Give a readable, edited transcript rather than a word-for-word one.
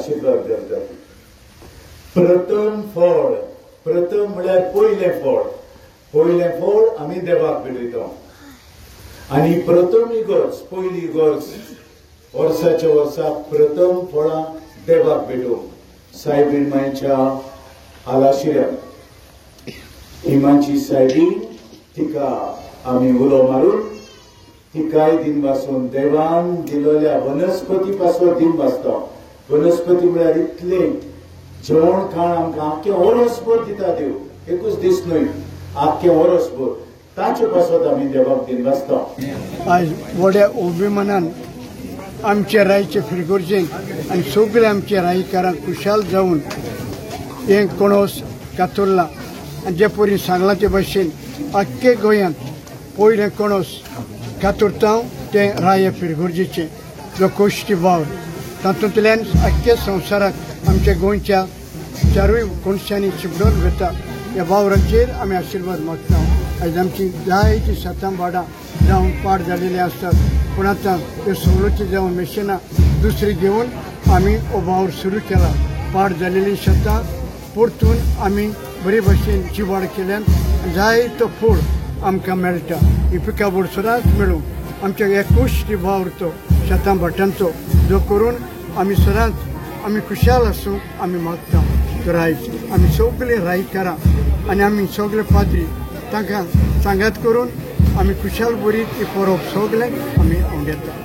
आशिर्वाद घालता. प्रथम फळ, प्रथम म्हळ्यार पयलें फळ, पयलें फळ आमी देवाक भेटयता. आनी प्रथम इगर्ज, पयली इगर्ज वर्साच्या वर्सा प्रथम फळां देवाक भेटोवंक सायबीण मायच्या आलाशिऱ्याक हिमाची सायबीण तिका आमी उलो मारून तिकाय दिन वासून देवान दिलेल्या वनस्पती पासून दिन वाचता. वनस्पती म्हळ्यार इतलें जेवण खाण आमकां आख्खें वरसभर दिता देव, एकूच दीस न्हय, आख्खें वरसभर ताचे पासत आमी देवाक दिन वाचता. आज व्हड्या अभिमानान आमचे रायचे फिरगुर्जेक आनी सगळे आमचे रायकारांक खुशाल जावन हें कणोस कातुरलां. आनी जे परी सांगलां ते भशेन आख्खे गोंयांत पयलें कणोस कातुरता तें राय फिरगुर्जेचें जो कोश्टी वावर, तातूंतल्यान आख्खे संवसाराक आमच्या गोंयच्या चारूय कोनशांनी शिपडून वता. ह्या वावराचेर आमी आशिर्वाद मागता. आयज आमची जायतीं शेतां भाडां जावं पाड जालेलीं आसतात, पूण आतां त्यो सवलती जावं मशिनां दुसरी घेवन आमी हो वावर सुरू केला. पाड जालेलीं शेतां परतून आमी बरे भशेन जिवाड केल्यान जायतो फळ आमकां मेळटा. ही पिकावळ सदांच मेळूं आमच्या एकूच वावर तो शेतां भाटांचो जो करून आमी सदांच आमी खुशाल आसूं आमी मागता. तर आयज आमी सगळे रायकारां आनी आमी सगळे पाद्री तांकां सांगात करून आमी खुशाल बरी ही परब सगळ्यांक आमी आवडटा.